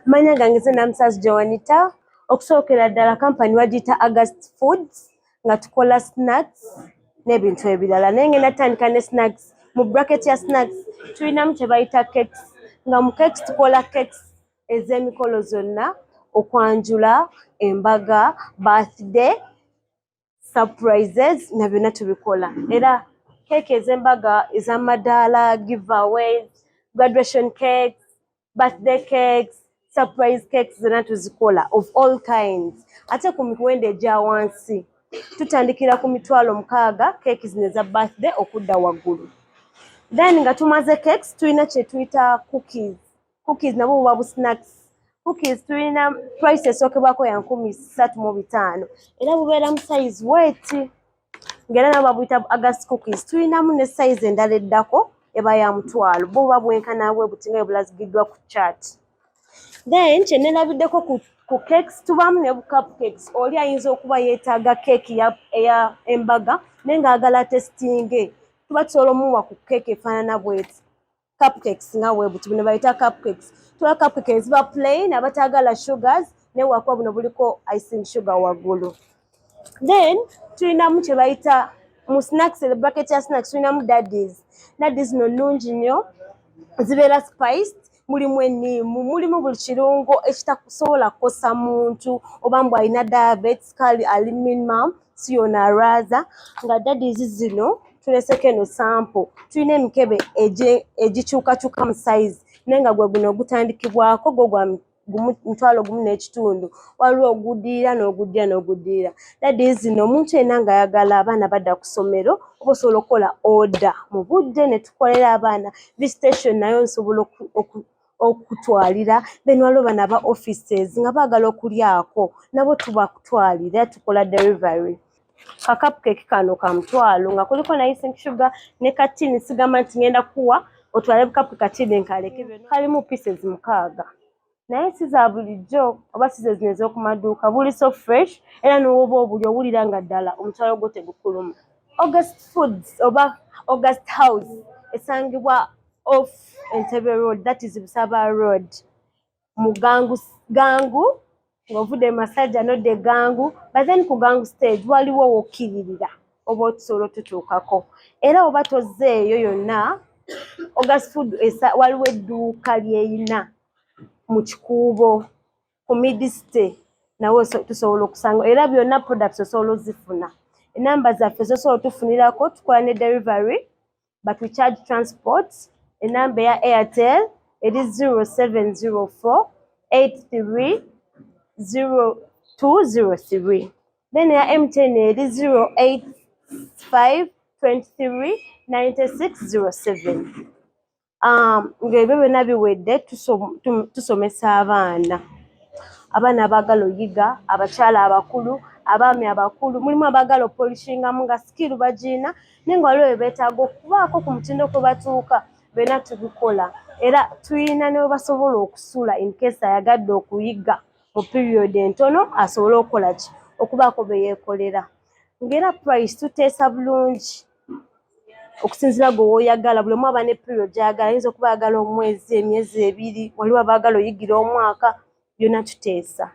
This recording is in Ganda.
Amannya gange nze Namusazi Joanita. Okusookera ddala, kampani bagiyita August Foods, nga tukola snacks n'ebintu ebirala, naye ngenda tutandika ne snacks. Mu bracket ya snacks tulinamu kye bayita cakes, nga mu cakes tukola cakes ez'emikolo zonna: okwanjula, embaga, birthday, surprises, na byonna tubikola. Era keeki ez'embaga, ez'amadaala, giveaways, graduation cakes, birthday cakes, surprise cakes, zonna tuzikola of all kinds, ate ku miwendo egya wansi. Tutandikira ku 60,000 keeki zino eza birthday okudda waggulu. Then nga tumaze cakes, tulina kye tuyita cookies. Cookies nabwo buba bu snacks. Cookies tulina price esookebwako ya 3,500, era bubeera mu size weeti, ng'era nabo babuyita August cookies. Tulinamu ne size endala eddako eba ya 100,000. Bwo buba bwenkana bwe buti nga bwe bulagiddwa ku chart. Then kye neerabiddeko ku cakes, tubaamu ne bu cupcakes. Oli ayinza okuba yeetaaga keeki eya embaga, naye ng'ayagala testinge, tuba tusobola omuwa ku keeki efaanana bweti, cupcakes nga bwe buti. Buno bayita cupcakes. Tuba cupcake eziba plain, abataagala sugars, naye wakuba buno buliko icing sugar waggulu. Then tulinamu kye bayita mu snacks, bracket ya snacks, tulinamu daddies. Daddies zino nnungi nnyo, zibeera spiced, mulimu enniimu, mulimu buli kirungo ekitasobola kukosa muntu, oba mbu alina diabetes, kale ali minimum, si yono alwaza. Nga daddies zino tuleseko eno sample. Tulina emikebe egikyukakyuka mu size, naye nga gwe guno ogutandikibwako gwo gwa 1.5 gumu. Waliwo oguddirira n'oguddira n'oguddirira. Daddies zino omuntu yenna ng'ayagala, abaana badda ku ssomero, oba osobola okukola order mu budde ne tukolera abaana. Visitation nayo nsobola okutwalira. Then waliwo bano aba offices nga baagala okulyako, nabo tubakutwalira, tukola delivery. Ka cupcake kano ka 100,000, nga kuliko ne icing sugar ne katini. Sigamba nti ngenda kuwa otwale bu cupcake, katini nkaleke. Kalimu pieces 6, naye si za bulijjo oba si ze zino ez'oku maduuka. Buli so fresh, era n'oba obuli owulira nga ddala omutwalo gwo tegukuluma. August Foods oba August House esangibwa off Entebbe Road, that is Busaba Road, mu Gangu. Gangu ng'ovudde e Masajja n'odda e Gangu, but then ku Gangu stage waliwo w'okkiririra oba otusobola otutuukako. Era oba tozzeeyo yonna, August Food waliwo edduuka ly'eyina mu Kikuubo ku Midiste, nawe tusobola okusanga, era byonna products osobola ozifuna. Enamba zaffe zosobola otufunirako, tukola ne delivery, but we charge transport. Enamba eya Airtel eri 0704 830203. Then eya MTN eri 085 23 9607. Ng'ebyo byonna biwedde, tusomesa abaana, abaana abaagala oyiga, abakyala abakulu, abaami abakulu. Mulimu abaagala opolishingamu nga skill bagiina, naye nga waliwo bye beetaaga okubaako ku mutindo kwe batuuka. Byonna tubikola, era tuyina ne we basobola okusula in case ayagadde okuyiga mu period entono, asobole okukola ki, okubaako bye yeekolera. Ng'era price tuteesa bulungi okusinziira gwe w'oyagala. Buli omu aba ne period gy'ayagala. Ayinza okuba ayagala omwezi, emyezi 2, waliwo abaagala oyigira omwaka. Byonna tuteesa.